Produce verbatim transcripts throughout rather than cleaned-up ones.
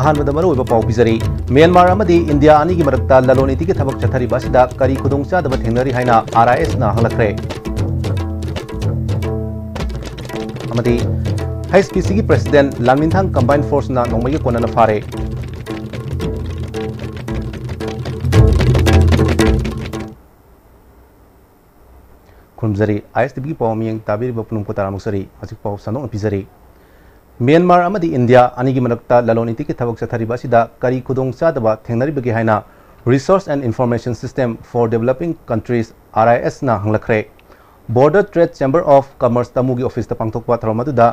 ꯑꯍꯥꯟꯕꯗ ꯃꯔꯨꯑꯣꯏꯕ ꯄꯥꯎ ꯄꯤꯖꯔꯤ꯫ ꯃ꯭ꯌꯥꯟꯃꯥꯔ ꯑꯃꯗꯤ ꯏꯟꯗꯤꯌꯥ ꯑꯅꯤꯒꯤ ꯃꯔꯛꯇ ꯂꯂꯣꯟ ꯏꯇꯤꯛꯀꯤ ꯊꯕꯛ ꯆꯠꯊꯔꯤꯕ ꯑꯁꯤꯗ ꯀꯔꯤ ꯈꯨꯗꯣꯡꯆꯥꯗꯕ ꯊꯦꯡꯅꯔꯤ ꯍꯥꯏꯅ ꯑꯥꯔ ꯑꯥꯏ ꯑꯦꯁꯅ ꯍꯪꯂꯛꯈ꯭ꯔꯦ꯫ ꯑꯃꯗꯤ ꯍꯩꯆ ꯄꯤ ꯁꯤꯒꯤ ꯄ꯭ꯔꯦꯁꯤꯗꯦꯟ ꯂꯥꯡꯅꯤꯟꯊꯥꯡ ꯀꯝꯕꯥꯏꯟ ꯐꯣꯔꯁꯅ ꯅꯣꯡꯃꯩꯒ ꯀꯣꯟꯅꯅ ꯐꯥꯔꯦ꯫ ꯈꯨꯔꯨꯝꯖꯔꯤ꯫ ꯑꯥꯏ ꯑꯦꯁ ꯇꯤ ꯚꯤꯒꯤ ꯄꯥꯎ ꯃꯤꯌꯦꯡ ꯇꯥꯕꯤꯔꯤꯕ ꯄꯨꯝꯅꯃꯛꯄꯨ ꯇꯔꯥꯝꯅ ꯑꯣꯛꯆꯔꯤ꯫ ꯍꯧꯖꯤꯛ ꯄꯥꯎ ꯁꯟꯗꯣꯛꯅ ꯄꯤꯖꯔꯤ꯫ ꯃ꯭ꯌꯥꯟꯃꯥꯔ ꯑꯃꯗꯤ ꯏꯟꯗꯤꯌꯥ ꯑꯅꯤꯒꯤ ꯃꯔꯛꯇ ꯂꯂꯣꯟ ꯏꯇꯤꯛꯀꯤ ꯊꯕꯛ ꯆꯠꯊꯔꯤꯕ ꯑꯁꯤꯗ ꯀꯔꯤ ꯈꯨꯗꯣꯡꯆꯥꯗꯕ ꯊꯦꯡꯅꯔꯤꯕꯒꯦ ꯍꯥꯏꯅ Resource and Information System for Developing Countries, R I ꯑꯦꯁꯅ ꯍꯪꯂꯛꯈ꯭ꯔꯦ꯫ Border Trade Chamber of Commerce ꯇꯃꯨꯒꯤ ꯑꯣꯐꯤꯁꯇ ꯄꯥꯡꯊꯣꯛꯄ ꯊꯧꯔꯝ ꯑꯗꯨꯗ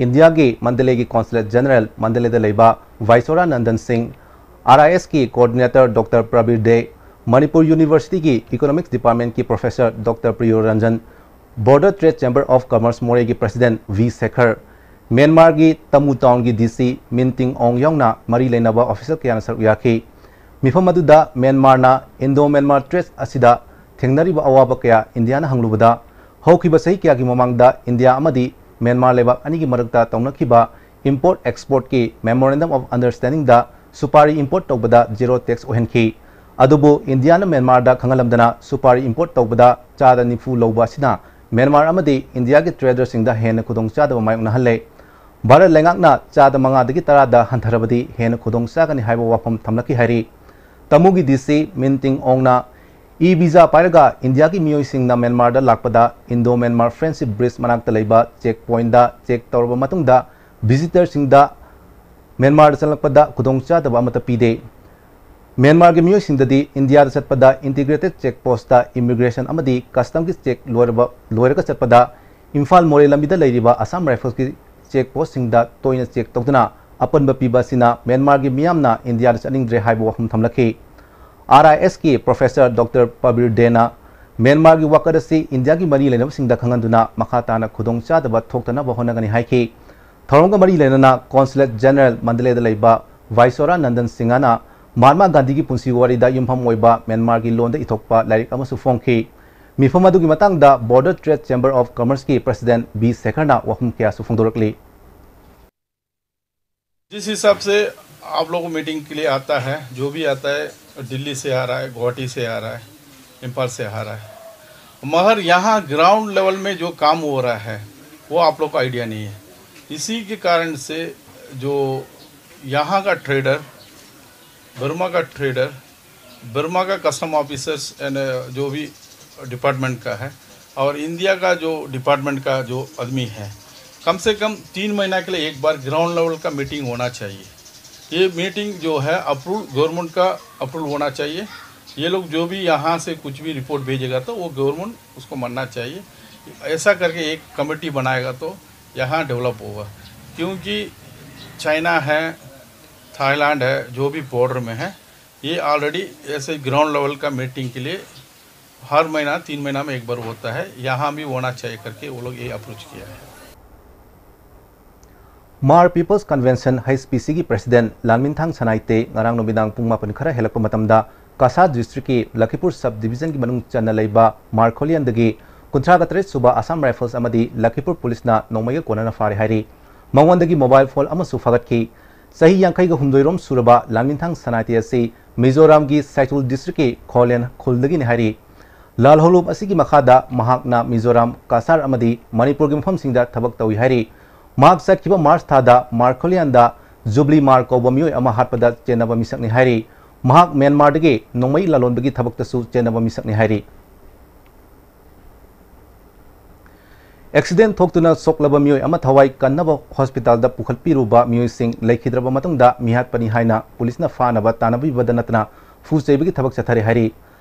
ꯏꯟꯗꯤꯌꯥꯒꯤ ꯃꯟꯗꯂꯦꯒꯤ ꯀꯣꯟꯁꯨꯂꯦꯠ ꯖꯦꯅꯔꯦꯜ ꯃꯟꯗꯂꯦꯗ ꯂꯩꯕ ꯚꯥꯏꯁꯣꯔꯥ ꯅꯟꯗꯟ ꯁꯤꯡ, ꯑꯥꯔ ꯑꯥꯏ ꯑꯦꯁꯀꯤ ꯀꯣꯑꯣꯔꯗꯤꯅꯦꯇꯔ ꯗꯣꯛꯇꯔ ꯄ꯭ꯔꯕꯤꯔ ꯗꯦ, ꯃꯅꯤꯄꯨꯔ ꯌꯨꯅꯤꯚꯔꯁꯤꯇꯤꯒꯤ ꯏꯀꯣꯅꯣꯃꯤꯛꯁ ꯗꯤꯄꯥꯔꯠꯃꯦꯟꯠꯀꯤ professor doctor Priyo Ranjan, Border Trade Chamber of Commerce ꯃꯣꯔꯦꯒꯤ ꯄ꯭ꯔꯦꯁꯤꯗꯦꯟꯠ ꯚꯤ ꯁꯦꯈꯔ, ꯃ꯭ꯌꯥꯟꯃꯥꯔꯒꯤ ꯇꯃꯨ ꯇꯥꯎꯟꯒꯤ ꯗꯤ ꯁꯤ ꯃꯤꯟ ꯇꯤꯡ ꯑꯣꯡ ꯌꯥꯎꯅ ꯃꯔꯤ ꯂꯩꯅꯕ ꯑꯣꯐꯤꯁꯤꯌꯦꯜ ꯀꯌꯥꯅ ꯁꯔꯨꯛ ꯌꯥꯈꯤ꯫ ꯃꯤꯐꯝ ꯑꯗꯨꯗ ꯃ꯭ꯌꯥꯟꯃꯥꯔꯅ ꯏꯟꯗꯣ ꯃ꯭ꯌꯥꯟꯃꯥꯔ ꯇ꯭ꯔꯦꯗ ꯑꯁꯤꯗ ꯊꯦꯡꯅꯔꯤꯕ ꯑꯋꯥꯕ ꯀꯌꯥ ꯏꯟꯗꯤꯌꯥꯅ ꯍꯪꯂꯨꯕꯗ, ꯍꯧꯈꯤꯕ ꯆꯍꯤ ꯀꯌꯥꯒꯤ ꯃꯃꯥꯡꯗ ꯏꯟꯗꯤꯌꯥ ꯑꯃꯗꯤ ꯃ꯭ꯌꯥꯟꯃꯥꯔ ꯂꯩꯕꯥꯛ ꯑꯅꯤꯒꯤ ꯃꯔꯛꯇ ꯇꯧꯅꯈꯤꯕ import exportꯀꯤ Memorandum of Understandingꯗ ꯁꯨꯄꯥꯔꯤ import ꯇꯧꯕꯗ zero tax ꯑꯣꯏꯍꯟꯈꯤ꯫ ꯑꯗꯨꯕꯨ ꯏꯟꯗꯤꯌꯥꯅ ꯃ꯭ꯌꯥꯟꯃꯥꯔꯗ ꯈꯪꯍꯜꯂꯝꯗꯅ ꯁꯨꯄꯥꯔꯤ import ꯇꯧꯕꯗ ꯆꯥꯗ ꯅꯤꯐꯨ ꯂꯧꯕ ꯑꯁꯤꯅ ꯃ꯭ꯌꯥꯟꯃꯥꯔ ꯑꯃꯗꯤ ꯏꯟꯗꯤꯌꯥꯒꯤ ꯇ꯭ꯔꯦꯗꯔꯁꯤꯡꯗ ꯍꯦꯟꯅ ꯈꯨꯗꯣꯡꯆꯥꯗꯕ ꯃꯥꯌꯣꯛꯅꯍꯜꯂꯦ꯫ ꯚꯥꯔꯠ ꯂꯩꯉꯥꯛꯅ ꯆꯥꯗ ꯃꯉꯥꯗꯒꯤ ꯇꯔꯥꯗ ꯍꯟꯊꯔꯕꯗꯤ ꯍꯦꯟꯅ ꯈꯨꯗꯣꯡꯆꯥꯒꯅꯤ ꯍꯥꯏꯕ ꯋꯥꯐꯝ ꯊꯝꯂꯛꯈꯤ ꯍꯥꯏꯔꯤ꯫ ꯇꯃꯨꯒꯤ ꯗꯤ ꯁꯤ ꯃꯤꯟ ꯇꯤꯡ ꯑꯣꯡꯅ ꯏ ꯚꯤꯖꯥ ꯄꯥꯏꯔꯒ ꯏꯟꯗꯤꯌꯥꯒꯤ ꯃꯤꯑꯣꯏꯁꯤꯡꯅ ꯃ꯭ꯌꯥꯟꯃꯥꯔꯗ ꯂꯥꯛꯄꯗ ꯏꯟꯗꯣ ꯃ꯭ꯌꯥꯟꯃꯥꯔ ꯐ꯭ꯔꯦꯟꯗꯁꯤꯞ ꯕ꯭ꯔꯤꯖ ꯃꯅꯥꯛꯇ ꯂꯩꯕ ꯆꯦꯛ ꯄꯣꯏꯟꯠꯇ ꯆꯦꯛ ꯇꯧꯔꯕ ꯃꯇꯨꯡꯗ ꯚꯤꯖꯤꯇꯔꯁꯤꯡꯗ ꯃ꯭ꯌꯥꯟꯃꯥꯔꯗ ꯆꯪꯂꯛꯄꯗ ꯈꯨꯗꯣꯡꯆꯥꯗꯕ ꯑꯃꯠꯇ ꯄꯤꯗꯦ꯫ ꯃ꯭ꯌꯥꯟꯃꯥꯔꯒꯤ ꯃꯤꯑꯣꯏꯁꯤꯡꯗꯗꯤ ꯏꯟꯗꯤꯌꯥꯗ ꯆꯠꯄꯗ ꯏꯟꯇꯤꯒ꯭ꯔꯦꯇꯦꯗ ꯆꯦꯛ ꯄꯣꯁꯇ ꯏꯃꯤꯒ꯭ꯔꯦꯁꯟ ꯑꯃꯗꯤ ꯀꯁꯇꯝꯒꯤ ꯆꯦꯛ ꯂꯣꯏꯔꯕ, ꯂꯣꯏꯔꯒ ꯆꯠꯄꯗ ꯏꯝꯐꯥꯜ ꯃꯣꯔꯦ ꯂꯝꯕꯤꯗ ꯂꯩꯔꯤꯕ ꯑꯁꯥꯝ ꯔꯥꯏꯐꯜꯁꯀꯤ ꯆꯦꯛ ꯄꯣꯁꯁꯤꯡꯗ ꯇꯣꯏꯅ ꯆꯦꯛ ꯇꯧꯗꯨꯅ ꯑꯄꯟꯕ ꯄꯤꯕ ꯑꯁꯤꯅ ꯃ꯭ꯌꯥꯟꯃꯥꯔꯒꯤ ꯃꯤꯌꯥꯝꯅ ꯏꯟꯗꯤꯌꯥꯗ ꯆꯠꯅꯤꯡꯗ꯭ꯔꯦ ꯍꯥꯏꯕ ꯋꯥꯐꯝ ꯊꯝꯂꯛꯈꯤ꯫ ꯑꯥꯔ ꯑꯥꯏ ꯑꯦꯁꯀꯤ ꯄ꯭ꯔꯣꯐꯦꯁꯔ ꯗꯣꯛꯇꯔ ꯄꯕꯤꯔ ꯗꯦꯅ ꯃ꯭ꯌꯥꯟꯃꯥꯔꯒꯤ ꯋꯥꯀꯠ ꯑꯁꯤ ꯏꯟꯗꯤꯌꯥꯒꯤ ꯃꯔꯤ ꯂꯩꯅꯕꯁꯤꯡꯗ ꯈꯪꯍꯟꯗꯨꯅ ꯃꯈꯥ ꯇꯥꯅ ꯈꯨꯗꯣꯡꯆꯥꯗꯕ ꯊꯣꯛꯇꯅꯕ ꯍꯣꯠꯅꯒꯅꯤ ꯍꯥꯏꯈꯤ꯫ ꯊꯧꯔꯝꯒ ꯃꯔꯤ ꯂꯩꯅꯅ ꯀꯣꯟꯁꯨꯂꯦꯠ ꯖꯦꯅꯔꯦꯜ ꯃꯟꯗꯂꯦꯗ ꯂꯩꯕ ꯚꯥꯏꯁꯣꯔꯥ ꯅꯟꯗꯟ ꯁꯤꯡꯍꯅ ꯃꯍꯥꯠꯃꯥ ꯒꯥꯟꯙꯤꯒꯤ ꯄꯨꯟꯁꯤ ꯋꯥꯔꯤꯗ ꯌꯨꯝꯐꯝ ꯑꯣꯏꯕ ꯃ꯭ꯌꯥꯟꯃꯥꯔꯒꯤ ꯂꯣꯟꯗ ꯏꯊꯣꯛꯄ ꯂꯥꯏꯔꯤꯛ ꯑꯃꯁꯨ ꯐꯣꯡꯈꯤ꯫ ꯃꯤꯐꯝ ꯑꯗꯨꯒꯤ ꯃꯇꯥꯡꯗ Border Trade Chamber of Commerceꯀꯤ ꯄ꯭ꯔꯦꯁꯤꯗꯦꯟꯠ ꯕꯤ ꯁꯦꯈꯔꯅ ꯋꯥꯐꯝ ꯀꯌꯥꯁꯨ ꯐꯣꯡꯗꯣꯔꯛꯂꯤ꯫ जिस हिसाब से आप लोगों को मीटिंग के लिए आता है, जो भी आता है, दिल्ली से आ रहा है, गुवाहाटी से आ रहा है, इम्फाल से आ रहा है, मगर यहाँ ग्राउंड लेवल में जो काम हो रहा है, वो आप लोग को आइडिया नहीं है। इसी के कारण से जो यहाँ का ट्रेडर, बर्मा का ट्रेडर, बर्मा का कस्टम ऑफिसर्स एंड जो भी डिपार्टमेंट का है, और इंडिया का जो डिपार्टमेंट का जो आदमी है, कम से कम तीन महीना के लिए एक बार ग्राउंड लेवल का मीटिंग होना चाहिए। ये मीटिंग जो है अप्रूव, गवर्नमेंट का अप्रूव होना चाहिए। ये लोग जो भी यहाँ से कुछ भी रिपोर्ट भेजेगा तो वो गवर्नमेंट उसको मानना चाहिए। ऐसा करके एक कमेटी बनाएगा तो यहाँ डेवलप होगा, क्योंकि चाइना है, थाईलैंड है, जो भी बॉर्डर में है, ये ऑलरेडी ऐसे ग्राउंड लेवल का मीटिंग के लिए हर महीना, तीन महीना में एक बार होता है, यहाँ भी होना चाहिए करके वो लोग ये अप्रोच किया है। Hmar People's Convention, H P C, ꯒꯤ ꯄ꯭ꯔꯦꯁꯤꯗꯦꯟꯠ ꯂꯥꯟꯃꯤꯟꯊꯥꯡ ꯁꯅꯥꯏꯇꯦ ꯉꯔꯥꯡ ꯅꯨꯃꯤꯗꯥꯡ ꯄꯨꯡ ꯃꯥꯄꯟ ꯈꯔ ꯍꯦꯜꯂꯛꯄ ꯃꯇꯝꯗ ꯀꯁꯥꯔ ꯗꯤꯁꯇ꯭ꯔꯤꯛꯀꯤ ꯂꯈꯤꯄꯨꯔ ꯁꯕ ꯗꯤꯕꯤꯖꯟꯒꯤ ꯃꯅꯨꯡ ꯆꯟꯅ ꯂꯩꯕ ꯃꯥꯔꯈꯣꯂꯤꯌꯥꯟꯗꯒꯤ ꯀꯨꯟꯊ꯭ꯔꯥꯒ ꯇꯔꯦꯠ ꯁꯨꯕ ꯑꯁꯥꯝ ꯔꯥꯏꯐꯜꯁ ꯑꯃꯗꯤ ꯂꯈꯤꯄꯨꯔ ꯄꯨꯂꯤꯁꯅ ꯅꯣꯡꯃꯩꯒ ꯀꯣꯟꯅꯅ ꯐꯥꯔꯦ ꯍꯥꯏꯔꯤ꯫ ꯃꯉꯣꯟꯗꯒꯤ ꯃꯣꯕꯥꯏꯜ ꯐꯣꯟ ꯑꯃꯁꯨ ꯐꯥꯒꯠꯈꯤ꯫ ꯆꯍꯤ ꯌꯥꯡꯈꯩꯒ ꯍꯨꯝꯗꯣꯏꯔꯣꯝ ꯁꯨꯔꯕ ꯂꯥꯟꯃꯤꯟꯊꯥꯡ ꯁꯅꯥꯏꯇꯦ ꯑꯁꯤ ꯃꯤꯖꯣꯔꯥꯝꯒꯤ ꯁꯥꯏꯆꯨꯜ ꯗꯤꯁꯇ꯭ꯔꯤꯛꯀꯤ ꯈꯣꯂꯦꯟ ꯈꯨꯜꯗꯒꯤꯅꯤ ꯍꯥꯏꯔꯤ꯫ ꯂꯥꯜꯍꯧꯂꯨꯞ ꯑꯁꯤꯒꯤ ꯃꯈꯥꯗ ꯃꯍꯥꯛꯅ ꯃꯤꯖꯣꯔꯥꯝ, ꯀꯁꯥꯔ ꯑꯃꯗꯤ ꯃꯅꯤꯄꯨꯔꯒꯤ ꯃꯐꯝꯁꯤꯡꯗ ꯊꯕꯛ ꯇꯧꯏ ꯍꯥꯏꯔꯤ꯫ ꯃꯍꯥꯛ ꯆꯠꯈꯤꯕ ꯃꯥꯔꯆ ꯊꯥꯗ ꯃꯥꯔꯈꯣꯂꯤꯌꯥꯟꯗ ꯖꯨꯕ꯭ꯂꯤ ꯃꯥꯔ ꯀꯧꯕ ꯃꯤꯑꯣꯏ ꯑꯃ ꯍꯥꯠꯄꯗ ꯆꯦꯟꯅꯕ ꯃꯤꯁꯛꯅꯤ ꯍꯥꯏꯔꯤ꯫ ꯃꯍꯥꯛ ꯃ꯭ꯌꯥꯟꯃꯥꯔꯗꯒꯤ ꯅꯣꯡꯃꯩ ꯂꯂꯣꯟꯕꯒꯤ ꯊꯕꯛꯇꯁꯨ ꯆꯦꯟꯅꯕ ꯃꯤꯁꯛꯅꯤ ꯍꯥꯏꯔꯤ꯫ ꯑꯦꯛꯁꯤꯗꯦꯟꯠ ꯊꯣꯛꯇꯨꯅ ꯁꯣꯛꯂꯕ ꯃꯤꯑꯣꯏ ꯑꯃ ꯊꯋꯥꯏ ꯀꯟꯅꯕ ꯍꯣꯁꯄꯤꯇꯥꯜꯗ ꯄꯨꯈꯠꯄꯤꯔꯨꯕ ꯃꯤꯑꯣꯏꯁꯤꯡ ꯂꯩꯈꯤꯗ꯭ꯔꯕ ꯃꯇꯨꯡꯗ ꯃꯤꯍꯥꯠꯄꯅꯤ ꯍꯥꯏꯅ ꯄꯨꯂꯤꯁꯅ ꯐꯥꯅꯕ ꯇꯥꯟꯅꯕꯤꯕꯗ ꯅꯠꯇꯅ ꯐꯨ ꯆꯩꯕꯒꯤ ꯊꯕꯛ ꯆꯠꯊꯔꯤ ꯍꯥꯏꯔꯤ꯫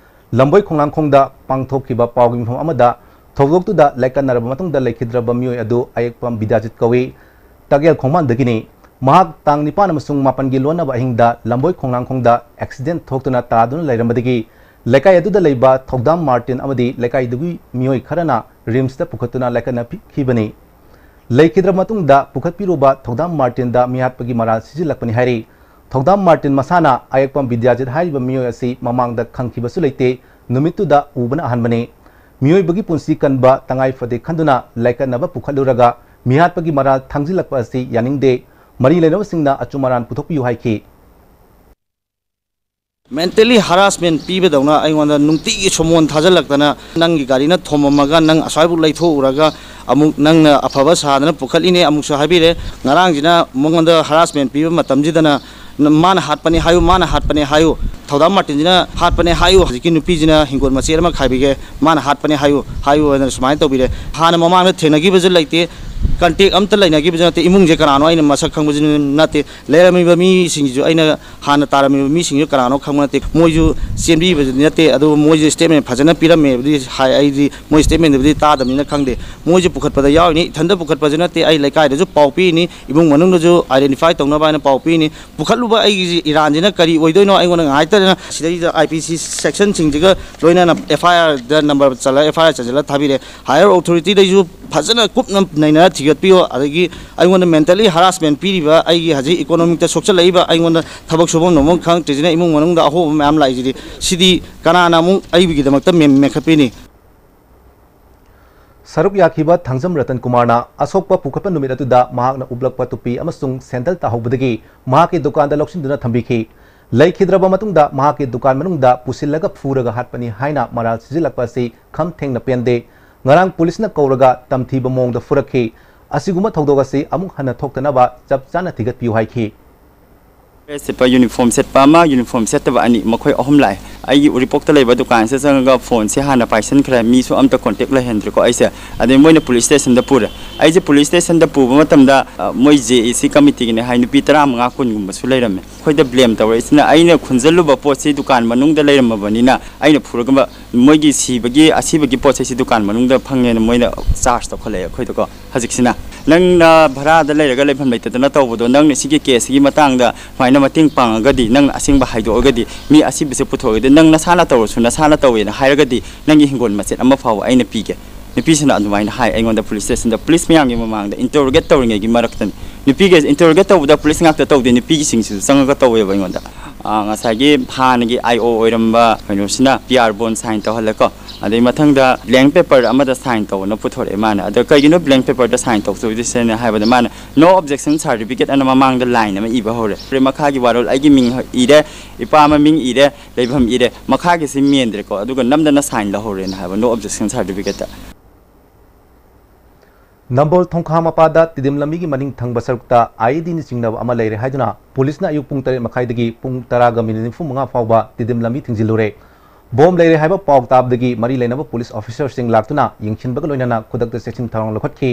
ꯂꯝꯕꯣꯏ ꯈꯣꯡꯅꯥꯡꯈꯣꯡꯗ ꯄꯥꯡꯊꯣꯛꯈꯤꯕ ꯄꯥꯎꯒꯤ ꯃꯤꯐꯝ ꯑꯃꯗ ꯊꯧꯗꯣꯛꯇꯨꯗ ꯂꯥꯏꯀꯠꯅꯔꯕ ꯃꯇꯨꯡꯗ ꯂꯩꯈꯤꯗ꯭ꯔꯕ ꯃꯤꯑꯣꯏ ꯑꯗꯨ ꯑꯌꯦꯛꯄꯝ ꯕꯤꯗ꯭ꯌꯥꯖꯤꯠ ꯀꯧꯏ꯫ ꯇꯒꯦꯜ ꯈꯣꯡꯕꯥꯟꯗꯒꯤꯅꯤ꯫ ꯃꯍꯥꯛ ꯇꯥꯡ ꯅꯤꯄꯥꯟ ꯑꯃꯁꯨꯡ ꯃꯥꯄꯟꯒꯤ ꯂꯣꯟꯅꯕ ꯑꯍꯤꯡꯗ ꯂꯝꯕꯣꯏ ꯈꯣꯡꯅꯥꯡꯈꯣꯡꯗ ꯑꯦꯛꯁꯤꯗꯦꯟꯠ ꯊꯣꯛꯇꯨꯅ ꯇꯥꯗꯨꯅ ꯂꯩꯔꯝꯕꯗꯒꯤ ꯂꯩꯀꯥꯏ ꯑꯗꯨꯗ ꯂꯩꯕ ꯊꯧꯗꯥꯝ ꯃꯥꯔꯇꯤꯟ ꯑꯃꯗꯤ ꯂꯩꯀꯥꯏꯗꯨꯒꯤ ꯃꯤꯑꯣꯏ ꯈꯔꯅ ꯔꯤꯝꯁꯇ ꯄꯨꯈꯠꯇꯨꯅ ꯂꯥꯏꯀꯠꯅꯈꯤꯕꯅꯤ꯫ ꯂꯩꯈꯤꯗ꯭ꯔꯕ ꯃꯇꯨꯡꯗ ꯄꯨꯈꯠꯄꯤꯔꯨꯕ ꯊꯧꯗꯥꯝ ꯃꯥꯔꯇꯤꯟꯗ ꯃꯤꯍꯥꯠꯄꯒꯤ ꯃꯔꯥꯜ ꯁꯤꯖꯤꯜꯂꯛꯄꯅꯤ ꯍꯥꯏꯔꯤ꯫ ꯊꯧꯗꯥꯝ ꯃꯥꯔꯇꯤꯟ ꯃꯁꯥꯅ ꯑꯌꯦꯛꯄꯝ ꯕꯤꯗ꯭ꯌꯥꯖꯤꯠ ꯍꯥꯏꯔꯤꯕ ꯃꯤꯑꯣꯏ ꯑꯁꯤ ꯃꯃꯥꯡꯗ ꯈꯪꯈꯤꯕꯁꯨ ꯂꯩꯇꯦ꯫ ꯅꯨꯃꯤꯠꯇꯨꯗ ꯎꯕꯅ ꯑꯍꯥꯟꯕꯅꯤ꯫ ꯃꯤꯑꯣꯏꯕꯒꯤ ꯄꯨꯟꯁꯤ ꯀꯟꯕ ꯇꯉꯥꯏ ꯐꯗꯦ ꯈꯟꯗꯨꯅ ꯂꯥꯏꯀꯠꯅꯕ ꯄꯨꯈꯠꯂꯨꯔꯒ ꯃꯤꯍꯥꯠꯄꯒꯤ ꯃꯔꯥꯜ ꯊꯥꯡꯖꯤꯜꯂꯛꯄ ꯑꯁꯤ ꯌꯥꯅꯤꯡꯗꯦ꯫ ꯃꯔꯤ ꯂꯩꯅꯕꯁꯤꯡꯅ ꯑꯆꯨꯝ ꯑꯔꯥꯟ ꯄꯨꯊꯣꯛꯄꯤꯌꯨ ꯍꯥꯏꯈꯤ꯫ Mentally harassment ꯄꯤꯕꯗꯧꯅ ꯑꯩꯉꯣꯟꯗ ꯅꯨꯡꯇꯤꯒꯤ ꯁꯣꯃꯣꯟ ꯊꯥꯖꯤꯜꯂꯛꯇꯅ, "ꯅꯪꯒꯤ ꯒꯥꯔꯤꯅ ꯊꯣꯝꯃꯝꯃꯒ ꯅꯪ ꯑꯁ꯭ꯋꯥꯏꯕꯨ ꯂꯩꯊꯣꯛꯎꯔꯒ ꯑꯃꯨꯛ ꯅꯪꯅ ꯑꯐꯕ ꯁꯥꯗꯅ ꯄꯨꯈꯠꯂꯤꯅꯦ" ꯑꯃꯨꯛꯁꯨ ꯍꯥꯏꯕꯤꯔꯦ꯫ ꯉꯔꯥꯡꯁꯤꯅ ꯃꯉꯣꯟꯗ harassment ꯄꯤꯕ ꯃꯇꯝꯁꯤꯗꯅ, "ꯅ-, ꯃꯥꯅ ꯍꯥꯠꯄꯅꯦ ꯍꯥꯏꯌꯨ, ꯃꯥꯅ ꯍꯥꯠꯄꯅꯦ ꯍꯥꯏꯌꯨ, ꯊꯧꯗꯥꯝ ꯃꯥꯔꯇꯤꯟꯁꯤꯅ ꯍꯥꯠꯄꯅꯦ ꯍꯥꯏꯌꯨ, ꯍꯧꯖꯤꯛꯀꯤ ꯅꯨꯄꯤꯁꯤꯅ ꯍꯤꯡꯒꯣꯜ ꯃꯆꯦꯠ ꯑꯃ ꯈꯥꯏꯕꯤꯒꯦ, ꯃꯥꯅ ꯍꯥꯠꯄꯅꯦ ꯍꯥꯏꯌꯨ, ꯍꯥꯏꯌꯨ" ꯍꯥꯏꯅ ꯁꯨꯃꯥꯏꯅ ꯇꯧꯕꯤꯔꯦ꯫ ꯍꯥꯟꯅ ꯃꯃꯥꯡꯗ ꯊꯦꯡꯅꯈꯤꯕꯁꯨ ꯂꯩꯇꯦ, contact ꯑꯝꯇ ꯂꯩꯅꯈꯤꯕꯁꯨ ꯅꯠꯇꯦ, ꯏꯃꯨꯡꯁꯦ ꯀꯅꯥꯅꯣ ꯑꯩꯅ ꯃꯁꯛ ꯈꯪꯕꯁꯨ ꯅꯠꯇꯦ, ꯂꯩꯔꯝꯃꯤꯕ ꯃꯤꯁꯤꯡꯁꯤꯁꯨ ꯑꯩꯅ ꯍꯥꯟꯅ ꯇꯥꯔꯝꯃꯤꯕ ꯃꯤꯁꯤꯡꯁꯨ ꯀꯅꯥꯅꯣ ꯈꯪꯕ ꯅꯠꯇꯦ꯫ ꯃꯣꯏꯁꯨ ꯆꯦꯟꯕꯤꯕꯗꯤ ꯅꯠꯇꯦ, ꯑꯗꯨꯕꯨ ꯃꯣꯏꯁꯦ statement ꯐꯖꯅ ꯄꯤꯔꯝꯃꯦꯕꯨꯗꯤ ꯍꯥꯏ, ꯑꯩꯗꯤ ꯃꯣꯏ statementꯕꯨꯗꯤ ꯇꯥꯗꯕꯅꯤꯅ ꯈꯪꯗꯦ꯫ ꯃꯣꯏꯁꯦ ꯄꯨꯈꯠꯄꯗ ꯌꯥꯎꯔꯤꯅꯤ, ꯏꯊꯟꯇ ꯄꯨꯈꯠꯄꯁꯨ ꯅꯠꯇꯦ, ꯑꯩ ꯂꯩꯀꯥꯏꯗꯁꯨ ꯄꯥꯎ ꯄꯤꯔꯤꯅꯤ, ꯏꯃꯨꯡ ꯃꯅꯨꯡꯗꯁꯨ identify ꯇꯧꯅꯕ ꯍꯥꯏꯅ ꯄꯥꯎ ꯄꯤꯔꯤꯅꯤ꯫ ꯄꯨꯈꯠꯂꯨꯕ ꯑꯩꯒꯤ ꯏꯔꯥꯟꯁꯤꯅ ꯀꯔꯤ ꯑꯣꯏꯗꯣꯏꯅꯣ ꯑꯩꯉꯣꯟꯗ ꯉꯥꯏꯇꯗꯅ ꯁꯤꯗꯩꯗ I P C sectionꯁꯤꯡꯁꯤꯒ ꯂꯣꯏꯅꯅ F I Rꯗ number ꯆꯜꯂꯒ F I R ꯆꯟꯁꯤꯜꯂꯒ ꯊꯥꯕꯤꯔꯦ꯫ Higher authorityꯗꯩꯁꯨ ꯐꯖꯅ ꯀꯨꯞꯅ ꯅꯩꯅꯔ ꯊꯤꯒꯠꯄꯤꯌꯣ꯫ ꯑꯗꯒꯤ ꯑꯩꯉꯣꯟꯗ mentally harassment ꯄꯤꯔꯤꯕ, ꯑꯩꯒꯤ ꯍꯧꯖꯤꯛ economicꯇ ꯁꯣꯛꯆꯜꯂꯛꯏꯕ, ꯑꯩꯉꯣꯟꯗ ꯊꯕꯛ ꯁꯨꯐꯝ ꯅꯣꯝꯐꯝ ꯈꯪꯉꯛꯇ꯭ꯔꯤꯁꯤꯅ, ꯏꯃꯨꯡ ꯃꯅꯨꯡꯗ ꯑꯍꯣꯕ ꯃꯌꯥꯝ ꯂꯥꯛꯏꯁꯤꯗꯤ, ꯁꯤꯗꯤ ꯀꯅꯥꯅ ꯑꯃꯨꯛ ꯑꯩꯒꯤꯗꯃꯛꯇ ꯃꯦ-, ꯃꯦꯟꯈꯠꯄꯤꯅꯤ? ꯁꯔꯨꯛ ꯌꯥꯈꯤꯕ ꯊꯥꯡꯖꯝ ꯔꯇꯟ ꯀꯨꯃꯥꯔꯅ ꯑꯁꯣꯛꯄ ꯄꯨꯈꯠꯄ ꯅꯨꯃꯤꯠ ꯑꯗꯨꯗ ꯃꯍꯥꯛꯅ ꯎꯞꯂꯛꯄ ꯇꯨꯄꯤ ꯑꯃꯁꯨꯡ ꯁꯦꯟꯗꯜ ꯇꯥꯍꯧꯕꯗꯒꯤ ꯃꯍꯥꯛꯀꯤ ꯗꯨꯀꯥꯟꯗ ꯂꯧꯁꯤꯟꯗꯨꯅ ꯊꯝꯕꯤꯈꯤ꯫ ꯂꯩꯈꯤꯗ꯭ꯔꯕ ꯃꯇꯨꯡꯗ ꯃꯍꯥꯛꯀꯤ ꯗꯨꯀꯥꯟ ꯃꯅꯨꯡꯗ ꯄꯨꯁꯤꯜꯂꯒ ꯐꯨꯔꯒ ꯍꯥꯠꯄꯅꯤ ꯍꯥꯏꯅ ꯃꯔꯥꯜ ꯁꯤꯖꯤꯜꯂꯛꯄ ꯑꯁꯤ ꯈꯝ ꯊꯦꯡꯅ ꯄꯦꯟꯗꯦ꯫ ꯉꯔꯥꯡ ꯄꯨꯂꯤꯁꯅ ꯀꯧꯔꯒ ꯇꯝꯊꯤꯕ ꯃꯑꯣꯡꯗ ꯐꯨꯔꯛꯈꯤ꯫ ꯑꯁꯤꯒꯨꯝꯕ ꯊꯧꯗꯣꯛ ꯑꯁꯤ ꯑꯃꯨꯛ ꯍꯟꯅ ꯊꯣꯛꯇꯅꯕ ꯆꯞ ꯆꯥꯅ ꯊꯤꯒꯠꯄꯤꯌꯨ ꯍꯥꯏꯈꯤ꯫ Dress ꯁꯦꯠꯄ, uniform ꯁꯦꯠꯄ ꯑꯃ, uniform ꯁꯦꯠꯇꯕ ꯑꯅꯤ, ꯃꯈꯣꯏ ꯑꯍꯨꯝ ꯂꯥꯛꯑꯦ꯫ ꯑꯩꯒꯤ ꯎꯔꯤꯄꯣꯛꯇ ꯂꯩꯕ ꯗꯨꯀꯥꯟꯁꯤꯗ ꯆꯪꯉꯒ ꯐꯣꯟꯁꯦ ꯍꯥꯟꯅ ꯄꯥꯏꯁꯟꯈ꯭ꯔꯦ꯫ ꯃꯤꯁꯨ ꯑꯝꯇ contact ꯂꯩꯍꯟꯗ꯭ꯔꯦꯀꯣ ꯑꯩꯁꯦ꯫ ꯑꯗꯩ ꯃꯣꯏꯅ police stationꯗ ꯄꯨꯔꯦ꯫ ꯑꯩꯁꯦ police stationꯗ ꯄꯨꯕ ꯃꯇꯝꯗ, ꯑ, ꯃꯣꯏ J A C committeeꯒꯤꯅꯦ ꯍꯥꯏ, ꯅꯨꯄꯤ ꯇꯔꯥꯃꯉꯥ ꯀꯨꯟꯒꯨꯝꯕꯁꯨ ꯂꯩꯔꯝꯃꯦ꯫ ꯑꯩꯈꯣꯏꯗ blame ꯇꯧꯔꯛꯏꯁꯤꯅ ꯑꯩꯅ ꯈꯨꯟꯖꯜꯂꯨꯕ ꯄꯣꯠꯁꯤ ꯗꯨꯀꯥꯟ ꯃꯅꯨꯡꯗ ꯂꯩꯔꯝꯃꯕꯅꯤꯅ ꯑꯩꯅ ꯐꯨꯔꯒ ꯃꯣꯏꯒꯤ ꯁꯤꯕꯒꯤ, ꯑꯁꯤꯕꯒꯤ ꯄꯣꯠ ꯆꯩꯁꯤ ꯗꯨꯀꯥꯟ ꯃꯅꯨꯡꯗ ꯐꯪꯉꯦꯅ ꯃꯣꯏꯅ charge ꯇꯧꯈꯠꯂꯛꯑꯦ ꯑꯩꯈꯣꯏꯗꯀꯣ꯫ ꯍꯧꯖꯤꯛꯁꯤꯅ ꯅꯪꯅ ꯚꯔꯥꯗ ꯂꯩꯔꯒ ꯂꯩꯐꯝ ꯂꯩꯇꯗꯅ ꯇꯧꯕꯗꯣ, ꯅꯪꯅ ꯁꯤꯒꯤ caseꯁꯤꯒꯤ ꯃꯇꯥꯡꯗ ꯁꯨꯃꯥꯏꯅ ꯃꯇꯦꯡ ꯄꯥꯡꯉꯒꯗꯤ, ꯅꯪꯅ ꯑꯁꯦꯡꯕ ꯍꯥꯏꯗꯣꯛꯑꯒꯗꯤ, ꯃꯤ ꯑꯁꯤꯕꯁꯦ ꯄꯨꯊꯣꯛꯑꯒꯗꯤ, ꯅꯪ ꯅꯁꯥꯅ ꯇꯧꯔꯁꯨ ꯅꯁꯥꯅ ꯇꯧꯋꯦꯅ ꯍꯥꯏꯔꯒꯗꯤ, ꯅꯪꯒꯤ ꯍꯤꯡꯒꯣꯜ ꯃꯆꯦꯠ ꯑꯃ ꯐꯥꯎꯕ ꯑꯩꯅ ꯄꯤꯒꯦ꯫ ꯅꯨꯄꯤꯁꯤꯅ ꯑꯗꯨꯃꯥꯏꯅ ꯍꯥꯏ ꯑꯩꯉꯣꯟꯗ police stationꯗ꯫ Police ꯃꯌꯥꯝꯒꯤ ꯃꯃꯥꯡꯗ interrogate ꯇꯧꯔꯤꯉꯩꯒꯤ ꯃꯔꯛꯇꯅꯤ꯫ ꯅꯨꯄꯤꯒ interrogate ꯇꯧꯕꯗ police ꯉꯥꯛꯇ ꯇꯧꯗꯦ, ꯅꯨꯄꯤꯒꯤꯁꯤꯡꯁꯤꯁꯨ ꯆꯪꯉꯒ ꯇꯧꯋꯦꯕ ꯑꯩꯉꯣꯟꯗ꯫ ꯑꯥ, ꯉꯁꯥꯏꯒꯤ ꯍꯥꯟꯅꯒꯤ ꯑꯥꯏ ꯑꯣ ꯑꯣꯏꯔꯝꯕ ꯀꯩꯅꯣꯁꯤꯅ ꯄꯤ ꯑꯥꯔ ꯕꯣꯟ ꯁꯥꯏꯟ ꯇꯧꯍꯜꯂꯦꯀꯣ꯫ ꯑꯗꯩ ꯃꯊꯪꯗ ꯕ꯭ꯂꯦꯡ ꯄꯦꯄꯔ ꯑꯃꯗ ꯁꯥꯏꯟ ꯇꯧꯅ ꯄꯨꯊꯣꯔꯛꯑꯦ ꯃꯥꯅ꯫ ꯑꯗꯣ ꯀꯩꯒꯤꯅꯣ ꯕ꯭ꯂꯦꯡ ꯄꯦꯄꯔꯗ ꯁꯥꯏꯟ ꯇꯧꯊꯣꯛꯏꯁꯦꯅ ꯍꯥꯏꯕꯗ ꯃꯥꯅ "No objection certificate" ꯑꯅ ꯃꯃꯥꯡꯗ ꯂꯥꯏꯟ ꯑꯃ ꯏꯕ ꯍꯧꯔꯦ꯫ ꯃꯈꯥꯒꯤ ꯋꯥꯔꯣꯜ ꯑꯩꯒꯤ ꯃꯤꯡ ꯏꯔꯦ, ꯏꯄꯥ ꯃꯃꯤꯡ ꯏꯔꯦ, ꯂꯩꯐꯝ ꯏꯔꯦ, ꯃꯈꯥꯒꯤꯁꯤ ꯃꯦꯟꯗ꯭ꯔꯦꯀꯣ꯫ ꯑꯗꯨꯒ ꯅꯝꯗꯅ ꯁꯥꯏꯟ ꯂꯧꯍꯧꯔꯦꯅ ꯍꯥꯏꯕ "No objection certificate"꯫ ꯅꯝꯕꯣꯜ ꯊꯣꯡꯈꯥ ꯃꯄꯥꯗ ꯇꯤꯗꯤꯝ ꯂꯝꯕꯤꯒꯤ ꯃꯅꯤꯡ ꯊꯪꯕ ꯁꯔꯨꯛꯇ ꯑꯥꯏ ꯏ ꯗꯤꯅ ꯆꯤꯡꯅꯕ ꯑꯃ ꯂꯩꯔꯦ ꯍꯥꯏꯗꯨꯅ ꯄꯨꯂꯤꯁꯅ ꯑꯌꯨꯛ ꯄꯨꯡ ꯇꯔꯦꯠ ꯃꯈꯥꯏꯗꯒꯤ ꯄꯨꯡ ꯇꯔꯥꯒ ꯃꯤꯅꯤꯠ ꯅꯤꯐꯨ ꯃꯉꯥ ꯐꯥꯎꯕ ꯇꯤꯗꯤꯝ ꯂꯝꯕꯤ ꯊꯤꯡꯖꯤꯜꯂꯨꯔꯦ꯫ ꯕꯣꯝ ꯂꯩꯔꯦ ꯍꯥꯏꯕ ꯄꯥꯎ ꯇꯥꯕꯗꯒꯤ ꯃꯔꯤ ꯂꯩꯅꯕ ꯄꯨꯂꯤꯁ ꯑꯣꯐꯤꯁꯔꯁꯤꯡ ꯂꯥꯛꯇꯨꯅ ꯌꯦꯡꯁꯤꯟꯕꯒ ꯂꯣꯏꯅꯅ ꯈꯨꯗꯛꯇ ꯆꯦꯛꯁꯤꯟ ꯊꯧꯔꯥꯡ ꯂꯧꯈꯠꯈꯤ꯫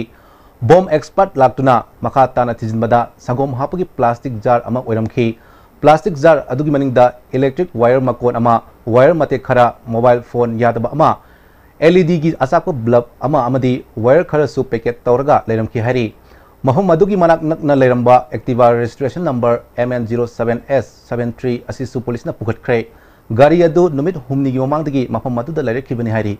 ꯕꯣꯝ ꯑꯦꯛꯁꯄꯔꯠ ꯂꯥꯛꯇꯨꯅ ꯃꯈꯥ ꯇꯥꯅ ꯊꯤꯖꯤꯟꯕꯗ ꯁꯪꯒꯣꯝ ꯍꯥꯞꯄꯒꯤ ꯄ꯭ꯂꯥꯁꯇꯤꯛ ꯖꯥꯔ ꯑꯃ ꯑꯣꯏꯔꯝꯈꯤ꯫ ꯄ꯭ꯂꯥꯁꯇꯤꯛ ꯖꯥꯔ ꯑꯗꯨꯒꯤ ꯃꯅꯤꯡꯗ ꯏꯂꯦꯛꯇ꯭ꯔꯤꯛ ꯋꯥꯌꯔ ꯃꯀꯣꯟ ꯑꯃ, ꯋꯥꯌꯔ ꯃꯇꯦꯛ ꯈꯔ, ꯃꯣꯕꯥꯏꯜ ꯐꯣꯟ ꯌꯥꯗꯕ ꯑꯃ, ꯑꯦꯜ ꯏ ꯗꯤꯒꯤ ꯑꯆꯥꯛꯄ ꯕ꯭ꯂꯕ ꯑꯃ ꯑꯃꯗꯤ ꯋꯥꯌꯔ ꯈꯔꯁꯨ ꯄꯦꯀꯦꯠ ꯇꯧꯔꯒ ꯂꯩꯔꯝꯈꯤ ꯍꯥꯏꯔꯤ꯫ ꯃꯐꯝ ꯑꯗꯨꯒꯤ ꯃꯅꯥꯛ ꯅꯛꯅ ꯂꯩꯔꯝꯕ Activa registration number M N zero seven S seven three ꯑꯁꯤꯁꯨ ꯄꯨꯂꯤꯁꯅ ꯄꯨꯈꯠꯈ꯭ꯔꯦ꯫ ꯒꯥꯔꯤ ꯑꯗꯨ ꯅꯨꯃꯤꯠ ꯍꯨꯝꯅꯤꯒꯤ ꯃꯃꯥꯡꯗꯒꯤ ꯃꯐꯝ ꯑꯗꯨꯗ ꯂꯩꯔꯛꯈꯤꯕꯅꯤ ꯍꯥꯏꯔꯤ꯫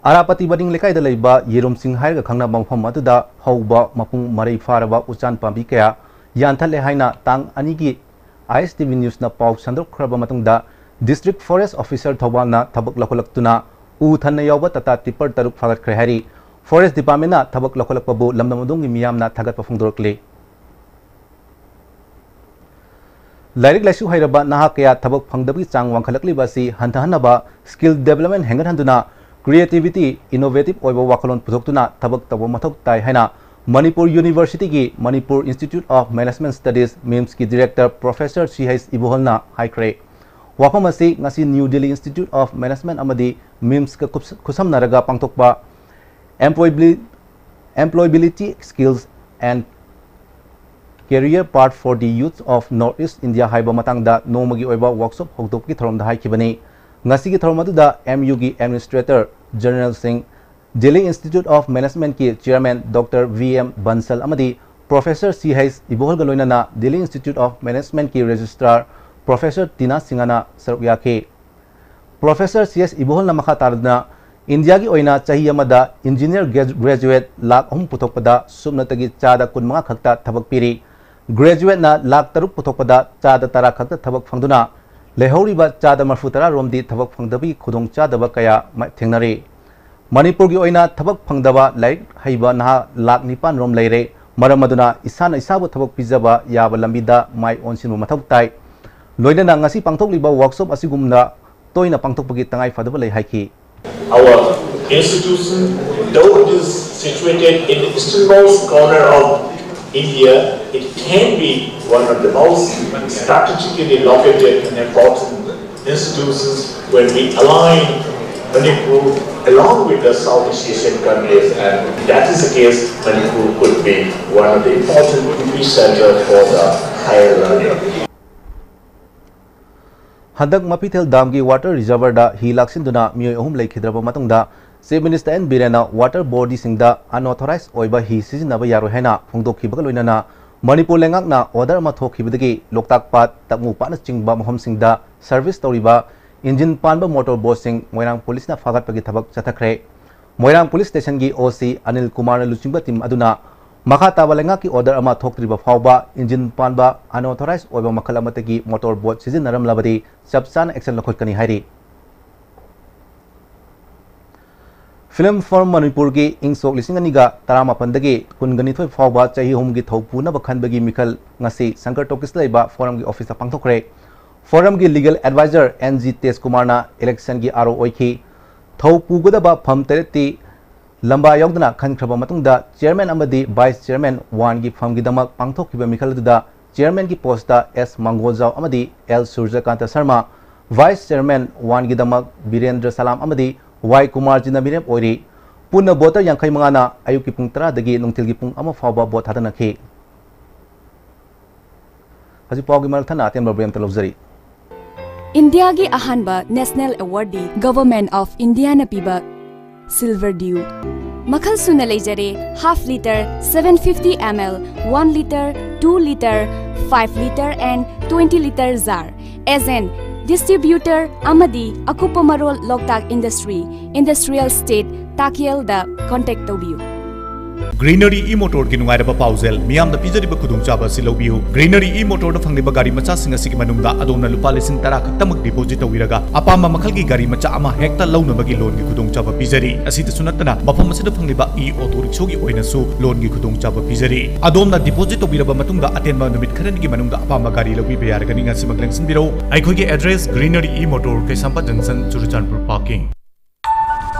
ꯑꯔꯥꯄꯇꯤ ꯃꯅꯤꯡ ꯂꯩꯀꯥꯏꯗ ꯂꯩꯕ ꯌꯦꯔꯨꯝꯁꯤꯡ ꯍꯥꯏꯔꯒ ꯈꯪꯅꯕ ꯃꯐꯝ ꯑꯗꯨꯗ ꯍꯧꯕ ꯃꯄꯨꯡ ꯃꯔꯩ ꯐꯥꯔꯕ ꯎꯆꯥꯟ ꯄꯥꯝꯕꯤ ꯀꯌꯥ ꯌꯥꯟꯊꯠꯂꯦ ꯍꯥꯏꯅ ꯇꯥꯡ ꯑꯅꯤꯒꯤ ꯑꯥꯏ ꯑꯦꯁ ꯇꯤ ꯚꯤ ꯅ꯭ꯌꯨꯁꯅ ꯄꯥꯎ ꯁꯟꯗꯣꯛꯈ꯭ꯔꯕ ꯃꯇꯨꯡꯗ, ꯗꯤꯁꯇ꯭ꯔꯤꯛ ꯐꯣꯔꯦꯁ ꯑꯣꯐꯤꯁꯔ ꯊꯧꯕꯥꯜꯅ ꯊꯕꯛ ꯂꯧꯈꯠꯂꯛꯇꯨꯅ ꯎ ꯊꯟꯅ ꯌꯥꯎꯕ ꯇꯥꯇꯥ ꯇꯤꯞꯄꯔ ꯇꯔꯨꯛ ꯐꯥꯒꯠꯈ꯭ꯔꯦ ꯍꯥꯏꯔꯤ꯫ ꯐꯣꯔꯦꯁ ꯗꯤꯄꯥꯔꯠꯃꯦꯟꯅ ꯊꯕꯛ ꯂꯧꯈꯠꯂꯛꯄꯕꯨ ꯂꯝꯗꯝ ꯑꯗꯣꯝꯒꯤ ꯃꯤꯌꯥꯝꯅ ꯊꯥꯒꯠꯄ ꯐꯣꯡꯗꯣꯔꯛꯂꯤ꯫ ꯂꯥꯏꯔꯤꯛ ꯂꯥꯏꯁꯨ ꯍꯩꯔꯕ ꯅꯍꯥ ꯀꯌꯥ ꯊꯕꯛ ꯐꯪꯗꯕꯒꯤ ꯆꯥꯡ ꯋꯥꯡꯈꯠꯂꯛꯂꯤꯕ ꯑꯁꯤ ꯍꯟꯊꯍꯟꯅꯕ ꯁ꯭ꯀꯤꯜ ꯗꯦꯕꯂꯞꯃꯦꯟ ꯍꯦꯟꯒꯠꯍꯟꯗꯨꯅ ꯀ꯭ꯔꯤꯌꯦꯇꯤꯕꯤꯇꯤ, ꯏꯅꯣꯚꯦꯇꯤꯚ ꯑꯣꯏꯕ ꯋꯥꯈꯜꯂꯣꯟ ꯄꯨꯊꯣꯛꯇꯨꯅ ꯊꯕꯛ ꯇꯧꯕ ꯃꯊꯧ ꯇꯥꯏ ꯍꯥꯏꯅ ꯃꯅꯤꯄꯨꯔ ꯌꯨꯅꯤꯚꯔꯁꯤꯇꯤꯒꯤ Manipur institute of management studies, ꯃꯤꯝꯁꯀꯤ ꯗꯤꯔꯦꯛꯇꯔ ꯄ꯭ꯔꯣꯐꯦꯁꯔ ꯁꯤ ꯍꯩꯆ ꯏꯕꯣꯍꯜꯅ ꯍꯥꯏꯈ꯭ꯔꯦ꯫ ꯋꯥꯐꯝ ꯑꯁꯤ ꯉꯁꯤ new Delhi institute of management ꯑꯃꯗꯤ ꯃꯤꯝꯁꯀ ꯈꯨꯠꯁ-, ꯈꯨꯠꯁꯝꯅꯔꯒ ꯄꯥꯡꯊꯣꯛꯄ Employabili-, Employability Skills and Career Path for the Youth of North East India ꯍꯥꯏꯕ ꯃꯇꯥꯡꯗ ꯅꯣꯡꯃꯒꯤ ꯑꯣꯏꯕ ꯋꯥꯔꯛꯁꯣꯞ ꯍꯧꯗꯣꯛꯄꯒꯤ ꯊꯧꯔꯝꯗ ꯍꯥꯏꯈꯤꯕꯅꯤ꯫ ꯉꯁꯤꯒꯤ ꯊꯧꯔꯝ ꯑꯗꯨꯗ ꯑꯦꯝ ꯌꯨꯒꯤ ꯑꯦꯗꯃꯤꯅꯤꯁꯇ꯭ꯔꯦꯇꯔ ꯖꯦꯅꯔꯦꯜꯁꯤꯡ, ꯗꯤꯜꯂꯤ ꯏꯟꯁꯇꯤꯇ꯭ꯌꯨꯠ ꯑꯣꯐ ꯃꯦꯅꯦꯖꯃꯦꯟꯠꯀꯤ chairman doctor V M Bansal ꯑꯃꯗꯤ Professor C H ꯏꯕꯣꯍꯜꯒ ꯂꯣꯏꯅꯅ Delhi Institute of Management ꯀꯤ Registrar Professor ꯇꯤꯅꯥ ꯁꯤꯡꯍꯅ ꯁꯔꯨꯛ ꯌꯥꯈꯤ꯫ Professor C H ꯏꯕꯣꯍꯜꯅ ꯃꯈꯥ ꯇꯥꯔꯗꯨꯅ ꯏꯟꯗꯤꯌꯥꯒꯤ ꯑꯣꯏꯅ ꯆꯍꯤ ꯑꯃꯗ engineer ꯒ꯭ꯔꯦꯖꯨ-, graduate ꯂꯥꯈ ꯑꯍꯨꯝ ꯄꯨꯊꯣꯛꯄꯗ ꯁꯨꯞꯅꯇꯒꯤ ꯆꯥꯗ ꯀꯨꯟꯃꯉꯥ ꯈꯛꯇ ꯊꯕꯛ ꯄꯤꯔꯤ꯫ Graduate ꯅ ꯂꯥꯈ ꯇꯔꯨꯛ ꯄꯨꯊꯣꯛꯄꯗ ꯆꯥꯗ ꯇꯔꯥ ꯈꯛꯇ ꯊꯕꯛ ꯐꯪꯗꯨꯅ ꯂꯩꯍꯧꯔꯤꯕ ꯆꯥꯗ ꯃꯔꯐꯨ ꯇꯔꯥ ꯔꯣꯝꯗꯤ ꯊꯕꯛ ꯐꯪꯗꯕꯒꯤ ꯈꯨꯗꯣꯡꯆꯥꯗꯕ ꯀꯌꯥ ꯃ-, ꯊꯦꯡꯅꯔꯤ꯫ ꯃꯅꯤꯄꯨꯔꯒꯤ ꯑꯣꯏꯅ ꯊꯕꯛ ꯐꯪꯗꯕ ꯂꯥꯏꯔꯤꯛ ꯍꯩꯕ ꯅꯍꯥ ꯂꯥꯈ ꯅꯤꯄꯥꯟ ꯔꯣꯝ ꯂꯩꯔꯦ꯫ ꯃꯔꯝ ꯑꯗꯨꯅ ꯏꯁꯥꯅ ꯏꯁꯥꯕꯨ ꯊꯕꯛ ꯄꯤꯖꯕ ꯌꯥꯕ ꯂꯝꯕꯤꯗ ꯃꯥꯏ ꯑꯣꯟꯁꯤꯟꯕ ꯃꯊꯧ ꯇꯥꯏ꯫ ꯂꯣꯏꯅꯅ ꯉꯁꯤ ꯄꯥꯡꯊꯣꯛꯂꯤꯕ workshop ꯑꯁꯤꯒꯨꯝꯅ ꯇꯣꯏꯅ ꯄꯥꯡꯊꯣꯛꯄꯒꯤ ꯇꯉꯥꯏ ꯐꯗꯕ ꯂꯩ ꯍꯥꯏꯈꯤ꯫ Our institution, though it is situated in the easternmost corner of India, it can be one of the most strategically located and important institutions when we align Manipur along with the Southeast Asian countries, and that is the case, Manipur could be one of the important research center for the higher learning. ꯍꯟꯗꯛ ꯃꯄꯤꯊꯦꯜ ꯗꯥꯝꯒꯤ water reservoirꯗ ꯍꯤ ꯂꯥꯛꯁꯤꯟꯗꯨꯅ ꯃꯤꯑꯣꯏ ꯑꯍꯨꯝ ꯂꯩꯈꯤꯗ꯭ꯔꯕ ꯃꯇꯨꯡꯗ Chief Minister N ꯕꯤꯔꯦꯟꯅ water bodyꯁꯤꯡꯗ unauthorized ꯑꯣꯏꯕ ꯍꯤ ꯁꯤꯖꯤꯟꯅꯕ ꯌꯥꯔꯣꯏ ꯍꯥꯏꯅ ꯐꯣꯡꯗꯣꯛꯈꯤꯕꯒ ꯂꯣꯏꯅꯅ ꯃꯅꯤꯄꯨꯔ ꯂꯩꯉꯥꯛꯅ order ꯑꯃ ꯊꯣꯛꯈꯤꯕꯗꯒꯤ ꯂꯣꯛꯇꯥꯛ ꯄꯥꯠ, ꯇꯞꯉꯨ ꯄꯥꯠꯅꯆꯤꯡꯕ ꯃꯐꯝꯁꯤꯡꯗ service ꯇꯧꯔꯤꯕ engine ꯄꯥꯟꯕ motor boatꯁꯤꯡ ꯃꯣꯏꯔꯥꯡ ꯄꯨꯂꯤꯁꯅ ꯐꯥꯒꯠꯄꯒꯤ ꯊꯕꯛ ꯆꯠꯊꯈ꯭ꯔꯦ꯫ ꯃꯣꯏꯔꯥꯡ ꯄꯨꯂꯤꯁ ꯁ꯭ꯇꯦꯁꯟꯒꯤ OC ꯑꯅꯤꯜ ꯀꯨꯃꯥꯔꯅ ꯂꯨꯆꯤꯡꯕ team ꯑꯗꯨꯅ ꯃꯈꯥ ꯇꯥꯕ ꯂꯩꯉꯥꯛꯀꯤ order ꯑꯃ ꯊꯣꯛꯇ꯭ꯔꯤꯕ ꯐꯥꯎꯕ engine ꯄꯥꯟꯕ unauthorized ꯑꯣꯏꯕ ꯃꯈꯜ ꯑꯃꯠꯇꯒꯤ motor boat ꯁꯤꯖꯤꯟꯅꯔꯝꯂꯕꯗꯤ ꯆꯞ ꯆꯥꯅ action ꯂꯧꯈꯠꯀꯅꯤ ꯍꯥꯏꯔꯤ꯫ Film Forum ꯃꯅꯤꯄꯨꯔꯒꯤ ꯏꯪ ꯁꯣꯛ ꯂꯤꯁꯤꯡ ꯑꯅꯤꯒ ꯇꯔꯥꯃꯥꯄꯟꯗꯒꯤ ꯀꯨꯟꯒ ꯅꯤꯊꯣꯏ ꯐꯥꯎꯕ ꯆꯍꯤ ꯑꯍꯨꯝꯒꯤ ꯊꯧ ꯄꯨꯅꯕ ꯈꯟꯕꯒꯤ ꯃꯤꯈꯜ ꯉꯁꯤ ꯁꯪꯀꯔ ꯇꯣꯀꯤꯁꯇ ꯂꯩꯕ Forumꯒꯤ officeꯇ ꯄꯥꯡꯊꯣꯛꯈ꯭ꯔꯦ꯫ Forumꯒꯤ legal advisor N G ꯇꯦꯖ ꯀꯨꯃꯥꯔꯅ electionꯒꯤ RO ꯑꯣꯏꯈꯤ꯫ ꯊꯧ ꯄꯨꯒꯗꯕ ꯐꯝ ꯇꯔꯦꯠꯇꯤ ꯂꯝꯕꯥ ꯌꯥꯎꯗꯅ ꯈꯟꯈ꯭ꯔꯕ ꯃꯇꯨꯡꯗ chairman ꯑꯃꯗꯤ vice chairman oneꯒꯤ ꯐꯝꯒꯤꯗꯃꯛ ꯄꯥꯡꯊꯣꯛꯈꯤꯕ ꯃꯤꯈꯜ ꯑꯗꯨꯗ chairmanꯒꯤ postꯇ S ꯃꯪꯒꯣꯜꯖꯥꯎ ꯑꯃꯗꯤ L ꯁꯨꯔꯖꯀꯥꯟꯇ ꯁꯔꯃ, vice chairman oneꯒꯤꯗꯃꯛ ꯕꯤꯔꯦꯟꯗ꯭ꯔ ꯁꯂꯥꯝ ꯑꯃꯗꯤ Y ꯀꯨꯃꯥꯔꯖꯤꯅ ꯃꯤꯔꯦꯞ ꯑꯣꯏꯔꯤ꯫ ꯄꯨꯟꯅ voter ꯌꯥꯡꯈꯩ ꯃꯉꯥꯅ ꯑꯌꯨꯛꯀꯤ ꯄꯨꯡ ꯇꯔꯥꯗꯒꯤ ꯅꯨꯡꯊꯤꯜꯒꯤ ꯄꯨꯡ ꯑꯃ ꯐꯥꯎꯕ vote ꯊꯥꯗꯅꯈꯤ꯫ ꯍꯧꯖꯤꯛ ꯄꯥꯎꯒꯤ ꯃꯔꯛ ꯊꯠꯅ ꯑꯇꯦꯟꯕ break ꯑꯃꯇ ꯂꯧꯖꯔꯤ꯫ ꯏꯟꯗꯤꯌꯥꯒꯤ ꯑꯍꯥꯟꯕ national awardꯗꯤ Government of Indiaꯅ ꯄꯤꯕ Silver Dew꯫ ꯃꯈꯜ ꯁꯨꯅ ꯂꯩꯖꯔꯦ, half litre, seven fifty ml, one litre, two litre, five litre and twenty litre jar꯫ Agent, distributor ꯑꯃꯗꯤ ꯑꯀꯨꯞꯄ ꯃꯔꯣꯜ ꯂꯣꯛꯇꯥꯛ ꯏꯟꯗꯁꯇ꯭ꯔꯤ, ꯏꯟꯗꯁꯇ꯭ꯔꯤꯌꯦꯜ ꯁ꯭ꯇꯦꯠ, ꯇꯥꯀꯦꯜꯗ contact ꯇꯧꯕꯤꯌꯨ꯫ Greenery e-motorꯒꯤ ꯅꯨꯡꯉꯥꯏꯔꯕ ꯄꯥꯎꯖꯦꯜ, ꯃꯤꯌꯥꯝꯅ ꯄꯤꯖꯔꯤꯕ ꯈꯨꯗꯣꯡꯆꯥꯕ ꯑꯁꯤ ꯂꯧꯕꯤꯌꯨ꯫ Greenery e-motorꯗ ꯐꯪꯂꯤꯕ ꯒꯥꯔꯤ ꯃꯆꯥꯁꯤꯡ ꯑꯁꯤꯒꯤ ꯃꯅꯨꯡꯗ ꯑꯗꯣꯝꯅ ꯂꯨꯄꯥ ꯂꯤꯁꯤꯡ ꯇꯔꯥ ꯈꯛꯇꯃꯛ deposit ꯇꯧꯕꯤꯔꯒ ꯑꯄꯥꯝꯕ ꯃꯈꯜꯒꯤ ꯒꯥꯔꯤ ꯃꯆꯥ ꯑꯃ ꯍꯦꯛꯇ ꯂꯧꯅꯕꯒꯤ loanꯒꯤ ꯈꯨꯗꯣꯡꯆꯥꯕ ꯄꯤꯖꯔꯤ꯫ ꯑꯁꯤꯗꯁꯨ ꯅꯠꯇꯅ ꯃꯐꯝ ꯑꯁꯤꯗ ꯐꯪꯂꯤꯕ e-auto rickshawꯒꯤ ꯑꯣꯏꯅꯁꯨ loanꯒꯤ ꯈꯨꯗꯣꯡꯆꯥꯕ ꯄꯤꯖꯔꯤ꯫ ꯑꯗꯣꯝꯅ deposit ꯇꯧꯕꯤꯔꯕ ꯃꯇꯨꯡꯗ ꯑꯇꯦꯟꯕ ꯅꯨꯃꯤꯠ ꯈꯔꯅꯤꯒꯤ ꯃꯅꯨꯡꯗ ꯑꯄꯥꯝꯕ ꯒꯥꯔꯤ ꯂꯧꯕꯤꯕ ꯌꯥꯔꯒꯅꯤ꯫ ꯉꯁꯤꯃꯛ ꯂꯦꯡꯁꯤꯟꯕꯤꯔꯧ꯫ ꯑꯩꯈꯣꯏꯒꯤ address Greenery e-motor, ꯀꯩꯁꯥꯝꯄꯥꯠ junction, ꯆꯨꯔꯆꯥꯟꯄꯨꯔ parking꯫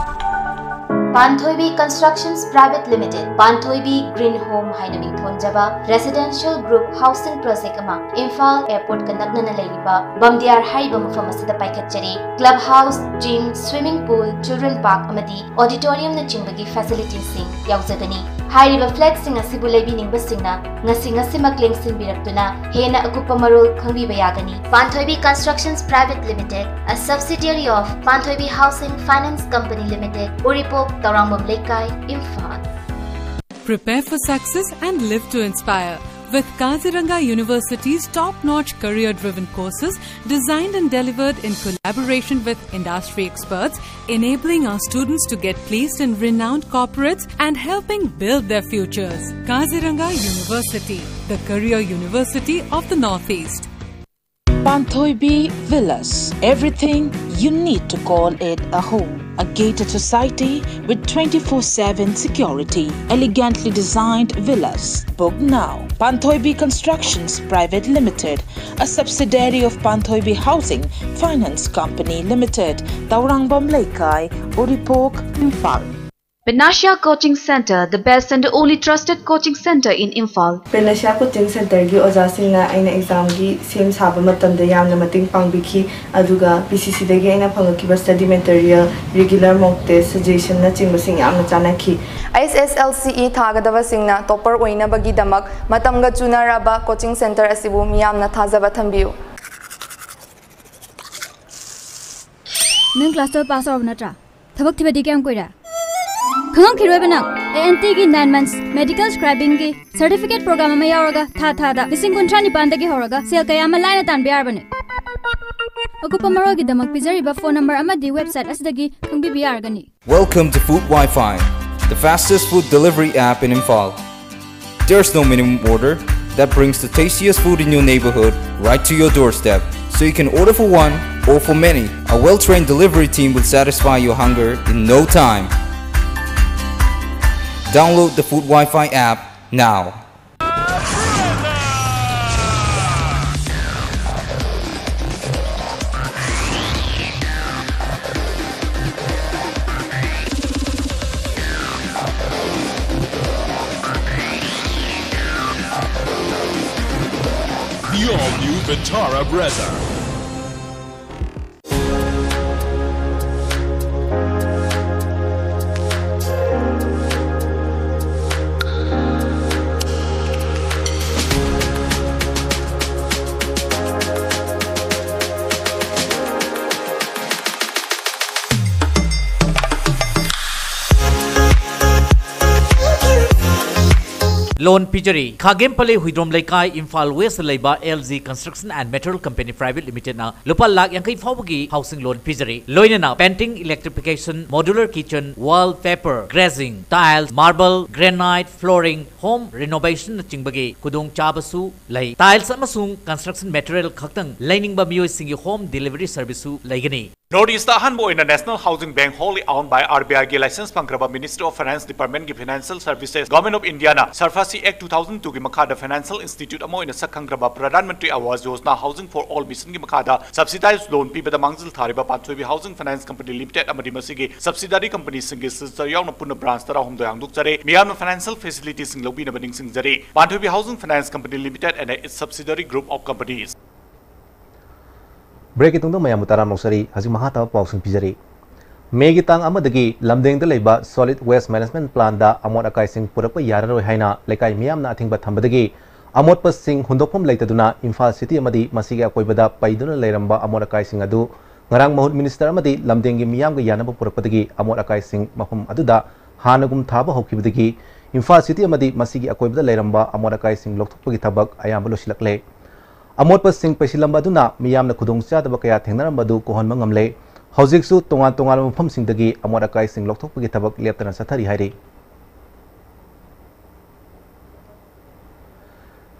ꯄꯥꯟꯊꯣꯏꯕꯤ Constructions Private Limited, ꯄꯥꯟꯊꯣꯏꯕꯤ Green Home ꯍꯥꯏꯅ ꯃꯤꯡꯊꯣꯟꯖꯕ residential group housing project ꯑꯃ ꯏꯝꯐꯥꯜ airportꯀ ꯅꯛꯅꯅ ꯂꯩꯔꯤꯕ ꯕꯝꯗꯤꯌꯥꯔ ꯍꯥꯏꯔꯤꯕ ꯃꯐꯝ ꯑꯁꯤꯗ ꯄꯥꯏꯈꯠꯆꯔꯤ꯫ Club house, gym, swimming pool, children park ꯑꯃꯗꯤ auditoriumꯅꯆꯤꯡꯕꯒꯤ facilitiesꯁꯤꯡ ꯌꯥꯎꯖꯒꯅꯤ꯫ ꯍꯥꯏꯔꯤꯕ flatꯁꯤꯡ ꯑꯁꯤꯕꯨ ꯂꯩꯕꯤꯅꯤꯡꯕꯁꯤꯡꯅ ꯉꯁꯤ ꯉꯁꯤꯃꯛ ꯂꯦꯡꯁꯤꯟꯕꯤꯔꯛꯇꯨꯅ ꯍꯦꯟꯅ ꯑꯀꯨꯞꯄ ꯃꯔꯣꯜ ꯈꯪꯕꯤꯕ ꯌꯥꯒꯅꯤ꯫ ꯄꯥꯟꯊꯣꯏꯕꯤ Constructions Private Limited, a subsidiary of Panthoibi Housing Finance Company Limited, Uripok, Taurangmam Leikai, Imphal. Prepare for success and live to inspire with Kaziranga University's top-notch career-driven courses designed and delivered in collaboration with industry experts, enabling our students to get placed in renowned corporates and helping build their futures. Kaziranga University, the career university of the Northeast. Panthoibi Villas, everything you need to call it a home. A gated society with twenty-four seven security, elegantly designed villas. Book now. Panthoibi Constructions Private Limited, a subsidiary of Panthoibi Housing Finance Company Limited, Taurangmam Leikai, Uripok, Imphal. Panacea Coaching Center, the best and only trusted coaching center in Imphal. Panacea Coaching Centerꯒꯤ ꯑꯣꯖꯥꯁꯤꯡꯅ ꯑꯩꯅ examꯒꯤ ꯁꯦꯝ ꯁꯥꯕ ꯃꯇꯝꯗ ꯌꯥꯝꯅ ꯃꯇꯦꯡ ꯄꯥꯡꯕꯤꯈꯤ, ꯑꯗꯨꯒ P C Cꯗꯒꯤ ꯑꯩꯅ ꯐꯪꯉꯛꯈꯤꯕ study material, regular mock test, suggestionꯅꯆꯤꯡꯕꯁꯤꯡ ꯌꯥꯝꯅ ꯆꯥꯟꯅꯈꯤ꯫ H S L C E ꯊꯥꯒꯗꯕꯁꯤꯡꯅ topper ꯑꯣꯏꯅꯕꯒꯤꯗꯃꯛ ꯃꯇꯝꯒ ꯆꯨꯅꯔꯕ coaching center ꯑꯁꯤꯕꯨ ꯃꯤꯌꯥꯝꯅ ꯊꯥꯖꯕ ꯊꯝꯕꯤꯌꯨ꯫ ꯅꯪ class twelve pass ꯇꯧꯔꯕ ꯅꯠꯇ꯭ꯔꯥ? ꯊꯕꯛ ꯊꯤꯕꯗꯤ ꯀꯌꯥꯝ ꯀꯨꯏꯔꯦ? ꯈꯪꯉꯝꯈꯤꯔꯣꯏꯕ ꯅꯪ, ꯑꯦ ꯑꯦꯟ ꯇꯤꯒꯤ nine months medical scribingꯒꯤ certificate program ꯑꯃ ꯌꯥꯎꯔꯒ ꯊꯥ ꯊꯥꯗ ꯂꯤꯁꯤꯡ ꯀꯨꯟꯊ꯭ꯔꯥ ꯅꯤꯄꯥꯟꯗꯒꯤ ꯍꯧꯔꯒ ꯁꯦꯜ ꯀꯌꯥ ꯑꯃ ꯂꯥꯏꯅ ꯇꯥꯟꯕ ꯌꯥꯔꯕꯅꯤ꯫ ꯑꯀꯨꯞꯄ ꯃꯔꯣꯜꯒꯤꯗꯃꯛ ꯄꯤꯖꯔꯤꯕ phone number ꯑꯃꯗꯤ website ꯑꯁꯤꯗꯒꯤ ꯈꯪꯕꯤꯕ ꯌꯥꯔꯒꯅꯤ꯫ Welcome to Food Wi-Fi, the fastest food delivery app in Imphal. There's no minimum order. That brings the tastiest food in your neighborhood right to your doorstep. So you can order for one or for many. A well-trained delivery team will satisfy your hunger in no time. Download the Food Wi-Fi app now. The all-new Vitara Brezza. Loan ꯄꯤꯖꯔꯤ꯫ ꯈꯥꯒꯦꯝꯄꯜꯂꯤ Huidrom ꯂꯩꯀꯥꯏ, Imphal west ꯂꯩꯕ L G Construction and Material Company Private Limitedꯅ ꯂꯨꯄꯥ ꯂꯥꯈ ꯌꯥꯡꯈꯩ ꯐꯥꯎꯕꯒꯤ housing loan ꯄꯤꯖꯔꯤ꯫ ꯂꯣꯏꯅꯅ painting, electrification, modular kitchen, wallpaper, glazing, tiles, marble, granite, flooring, home renovationꯅꯆꯤꯡꯕꯒꯤ ꯈꯨꯗꯣꯡꯆꯥꯕꯁꯨ ꯂꯩ꯫ Tiles ꯑꯃꯁꯨꯡ construction material ꯈꯛꯇꯪ ꯂꯩꯅꯤꯡꯕ ꯃꯤꯑꯣꯏꯁꯤꯡꯒꯤ home delivery serviceꯁꯨ ꯂꯩꯒꯅꯤ꯫ North Eastꯇ ꯑꯍꯥꯟꯕ ꯑꯣꯏꯅ National Housing Bank, wholly owned by R B Iꯒꯤ license ꯐꯪꯈ꯭ꯔꯕ Ministry of Finance Departmentꯀꯤ Financial Services, Government of Indiaꯅ SARFAESI Act two thousand twoꯒꯤ ꯃꯈꯥꯗ financial institute ꯑꯃ ꯑꯣꯏꯅ ꯁꯛꯈꯪꯈ꯭ꯔꯕ Pradhan Mantri Awas Yojana Housing for All Missionꯒꯤ ꯃꯈꯥꯗ subsidized loan ꯄꯤꯕꯗ ꯃꯥꯡꯖꯤꯜ ꯊꯥꯔꯤꯕ ꯄꯥꯟꯊꯣꯏꯕꯤ Housing Finance Company Limited ꯑꯃꯗꯤ ꯃꯁꯤꯒꯤ subsidiary companyꯁꯤꯡꯒꯤ signature ꯌꯥꯎꯅ ꯄꯨꯟꯅ branch ꯇꯔꯥꯍꯨꯝꯗꯣꯏ ꯍꯥꯡꯗꯣꯛꯆꯔꯦ꯫ ꯃꯤꯌꯥꯝꯅ financial facilitiesꯁꯤꯡ ꯂꯧꯕꯤꯅꯕ ꯅꯤꯡꯁꯤꯡꯖꯔꯤ꯫ ꯄꯥꯟꯊꯣꯏꯕꯤ Housing Finance Company Limited and its subsidiary group of companies. Breakꯀꯤ ꯇꯨꯡꯗ ꯃꯌꯥꯝꯕꯨ ꯇꯔꯥꯝꯅ ꯑꯣꯛꯆꯔꯤ꯫ ꯍꯧꯖꯤꯛ ꯃꯈꯥ ꯇꯥꯕ ꯄꯥꯎꯁꯤꯡ ꯄꯤꯖꯔꯤ꯫ ꯃꯦꯒꯤ ꯇꯥꯡ ꯑꯃꯗꯒꯤ ꯂꯝꯗꯦꯡꯗ ꯂꯩꯕ solid waste management plantꯗ ꯑꯃꯣꯠ ꯑꯀꯥꯏꯁꯤꯡ ꯄꯨꯔꯛꯄ ꯌꯥꯔꯔꯣꯏ ꯍꯥꯏꯅ ꯂꯩꯀꯥꯏ ꯃꯤꯌꯥꯝꯅ ꯑꯊꯤꯡꯕ ꯊꯝꯕꯗꯒꯤ ꯑꯃꯣꯠꯄꯁꯤꯡ ꯍꯨꯟꯗꯣꯛꯐꯝ ꯂꯩꯇꯗꯨꯅ ꯏꯝꯐꯥꯜ city ꯑꯃꯗꯤ ꯃꯁꯤꯒꯤ ꯑꯀꯣꯏꯕꯗ ꯄꯩꯗꯨꯅ ꯂꯩꯔꯝꯕ ꯑꯃꯣꯠ ꯑꯀꯥꯏꯁꯤꯡ ꯑꯗꯨ ꯉꯔꯥꯡ ꯃꯍꯨꯠ minister ꯑꯃꯗꯤ ꯂꯝꯗꯦꯡꯒꯤ ꯃꯤꯌꯥꯝꯒ ꯌꯥꯅꯕ ꯄꯨꯔꯛꯄꯗꯒꯤ ꯑꯃꯣꯠ ꯑꯀꯥꯏꯁꯤꯡ ꯃꯐꯝ ꯑꯗꯨꯗ ꯍꯥꯟꯅꯒꯨꯝ ꯊꯥꯕ ꯍꯧꯈꯤꯕꯗꯒꯤ ꯏꯝꯐꯥꯜ ꯁꯤꯇꯤ ꯑꯃꯗꯤ ꯃꯁꯤꯒꯤ ꯑꯀꯣꯏꯕꯗ ꯂꯩꯔꯝꯕ ꯑꯃꯣꯠ ꯑꯀꯥꯏꯁꯤꯡ ꯂꯧꯊꯣꯛꯄꯒꯤ ꯊꯕꯛ ꯑꯌꯥꯝꯕ ꯂꯣꯏꯁꯤꯜꯂꯛꯂꯦ꯫ ꯑꯃꯣꯠꯄꯁꯤꯡ ꯄꯩꯁꯤꯜꯂꯝꯕ ꯑꯗꯨꯅ ꯃꯤꯌꯥꯝꯅ ꯈꯨꯗꯣꯡꯆꯥꯗꯕ ꯀꯌꯥ ꯊꯦꯡꯅꯔꯝꯕ ꯑꯗꯨ ꯀꯣꯛꯍꯟꯕ ꯉꯝꯂꯦ꯫ ꯍꯧꯖꯤꯛꯁꯨ ꯇꯣꯉꯥꯟ ꯇꯣꯉꯥꯟꯕ ꯃꯐꯝꯁꯤꯡꯗꯒꯤ ꯑꯃꯣꯠ ꯑꯀꯥꯏꯁꯤꯡ ꯂꯧꯊꯣꯛꯄꯒꯤ ꯊꯕꯛ ꯂꯦꯞꯇꯅ ꯆꯠꯊꯔꯤ ꯍꯥꯏꯔꯤ꯫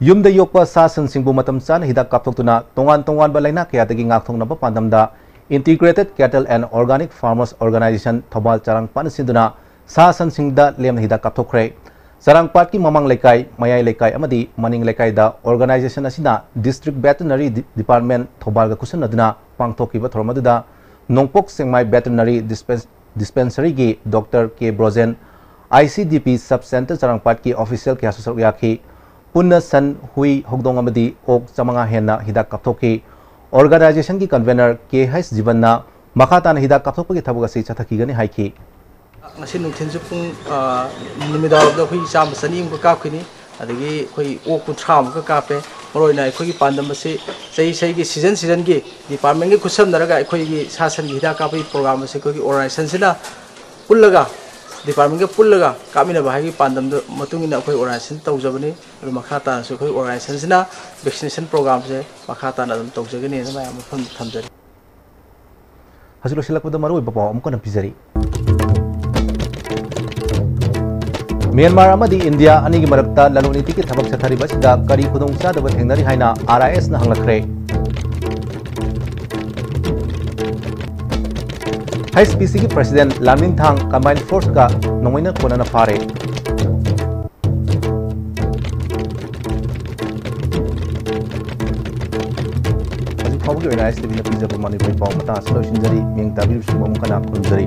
ꯌꯨꯝꯗ ꯌꯣꯛꯄ ꯁꯥ ꯁꯟꯁꯤꯡꯕꯨ ꯃꯇꯝ ꯆꯥꯅ ꯍꯤꯗꯥꯛ ꯀꯥꯞꯊꯣꯛꯇꯨꯅ ꯇꯣꯉꯥꯟ ꯇꯣꯉꯥꯟꯕ ꯂꯥꯏꯅꯥ ꯀꯌꯥꯗꯒꯤ ꯉꯥꯛꯊꯣꯛꯅꯕ ꯄꯥꯟꯗꯝꯗ Integrated Cattle and Organic Farmers Organization Thoubal ꯆꯔꯥꯡꯄꯥꯠꯅ ꯁꯤꯟꯗꯨꯅ ꯁꯥ ꯁꯟꯁꯤꯡꯗ ꯂꯦꯝꯅ ꯍꯤꯗꯥꯛ ꯀꯥꯞꯊꯣꯛꯈ꯭ꯔꯦ꯫ ꯆꯔꯥꯡꯄꯥꯠꯀꯤ ꯃꯃꯥꯡ ꯂꯩꯀꯥꯏ, ꯃꯌꯥꯏ ꯂꯩꯀꯥꯏ ꯑꯃꯗꯤ ꯃꯅꯤꯡ ꯂꯩꯀꯥꯏꯗ organization ꯑꯁꯤꯅ District Veterinary Department ꯊꯧꯕꯥꯜꯒ ꯈꯨꯠꯁꯝꯅꯗꯨꯅ ꯄꯥꯡꯊꯣꯛꯈꯤꯕ ꯊꯧꯔꯝ ꯑꯗꯨꯗ ꯅꯣꯡꯄꯣꯛ ꯁꯦꯛꯃꯥꯏ Veterinary Dispens-, Dispensaryꯒꯤ Doctor ꯀꯦ Brojen, ICDP Sub Center ꯆꯔꯥꯡꯄꯥꯠꯀꯤ official ꯀꯌꯥꯁꯨ ꯁꯔꯨꯛ ꯌꯥꯈꯤ꯫ ꯄꯨꯟꯅ ꯁꯟ, ꯍꯨꯏ, ꯍꯧꯗꯣꯡ ꯑꯃꯗꯤ ꯑꯣꯛ ꯆꯥꯃꯉꯥ ꯍꯦꯟꯅ ꯍꯤꯗꯥꯛ ꯀꯥꯞꯊꯣꯛꯈꯤ꯫ Organizationꯒꯤ convener ꯀꯦ ꯍꯩꯁ ꯖꯤꯕꯟꯅ ꯃꯈꯥ ꯇꯥꯅ ꯍꯤꯗꯥꯛ ꯀꯥꯞꯊꯣꯛꯄꯒꯤ ꯊꯕꯛ ꯑꯁꯤ ꯆꯠꯊꯈꯤꯒꯅꯤ ꯍꯥꯏꯈꯤ꯫ ꯉꯁꯤ ꯅꯨꯡꯊꯤꯜꯁꯨ ꯄꯨꯡ, ꯑ, ꯅꯨꯃꯤꯗꯥꯡꯋꯥꯏꯔꯝꯗ ꯑꯩꯈꯣꯏ ꯆꯥꯝꯃ ꯆꯅꯤ ꯑꯃꯨꯛꯀ ꯀꯥꯞꯈꯤꯅꯤ, ꯑꯗꯒꯤ ꯑꯩꯈꯣꯏ ꯑꯣꯛ ꯀꯨꯟꯊ꯭ꯔꯥ ꯑꯃꯨꯛꯀ ꯀꯥꯞꯄꯦ꯫ ꯃꯔꯨꯑꯣꯏꯅ ꯑꯩꯈꯣꯏꯒꯤ ꯄꯥꯟꯗꯝ ꯑꯁꯤ ꯆꯍꯤ ꯆꯍꯤꯒꯤ season seasonꯒꯤ departmentꯒꯤ ꯈꯨꯠꯁꯝꯅꯔꯒ ꯑꯩꯈꯣꯏꯒꯤ ꯁꯥ ꯁꯟꯒꯤ ꯍꯤꯗꯥꯛ ꯀꯥꯞꯄꯒꯤ program ꯑꯁꯤ ꯑꯩꯈꯣꯏꯒꯤ organizationꯁꯤꯅ ꯄꯨꯜꯂꯒ, departmentꯒ ꯄꯨꯜꯂꯒ ꯀꯥꯞꯃꯤꯟꯅꯕ ꯍꯥꯏꯕꯒꯤ ꯄꯥꯟꯗꯝꯗꯨ ꯃꯇꯨꯡ ꯏꯟꯅ ꯑꯩꯈꯣꯏ organization ꯇꯧꯖꯕꯅꯤ꯫ ꯑꯗꯨ ꯃꯈꯥ ꯇꯥꯅꯁꯨ ꯑꯩꯈꯣꯏ organizationꯁꯤꯅ vaccination programꯁꯦ ꯃꯈꯥ ꯇꯥꯅ ꯑꯗꯨꯝ ꯇꯧꯖꯒꯅꯤ ꯍꯥꯏꯅ ꯃꯌꯥꯝ ꯃꯐꯝꯗ ꯊꯝꯖꯔꯤ꯫ ꯍꯧꯖꯤꯛ ꯂꯣꯏꯁꯤꯜꯂꯛꯄꯗ ꯃꯔꯨꯑꯣꯏꯕ ꯄꯥꯎ ꯑꯃꯨꯛꯀ ꯍꯟꯅ ꯄꯤꯖꯔꯤ꯫ ꯃ꯭ꯌꯥꯟꯃꯥꯔ ꯑꯃꯗꯤ ꯏꯟꯗꯤꯌꯥ ꯑꯅꯤꯒꯤ ꯃꯔꯛꯇ ꯂꯂꯣꯟ ꯏꯇꯤꯛꯀꯤ ꯊꯕꯛ ꯆꯠꯊꯔꯤꯕ ꯑꯁꯤꯗ ꯀꯔꯤ ꯈꯨꯗꯣꯡꯆꯥꯗꯕ ꯊꯦꯡꯅꯔꯤ ꯍꯥꯏꯅ RISꯅ ꯍꯪꯂꯛꯈ꯭ꯔꯦ꯫ HPCꯒꯤ president ꯂꯥꯟꯃꯤꯟꯊꯥꯡ combined forceꯀ ꯅꯣꯡꯃꯩꯅ ꯀꯣꯟꯅꯅ ꯐꯥꯔꯦ꯫ ꯍꯧꯖꯤꯛ ꯐꯥꯎꯕꯒꯤ ꯑꯣꯏꯅ ISTVꯅ ꯄꯤꯖꯕ ꯃꯅꯤꯄꯨꯔꯤ ꯄꯥꯎ ꯃꯇꯥꯡ ꯑꯁꯤ ꯂꯣꯏꯁꯤꯟꯖꯔꯤ꯫ ꯃꯤꯡ ꯇꯥꯕꯤꯔꯤꯕꯁꯤꯡꯕꯨ ꯑꯃꯨꯛ ꯍꯟꯅ ꯈꯨꯔꯨꯝꯖꯔꯤ꯫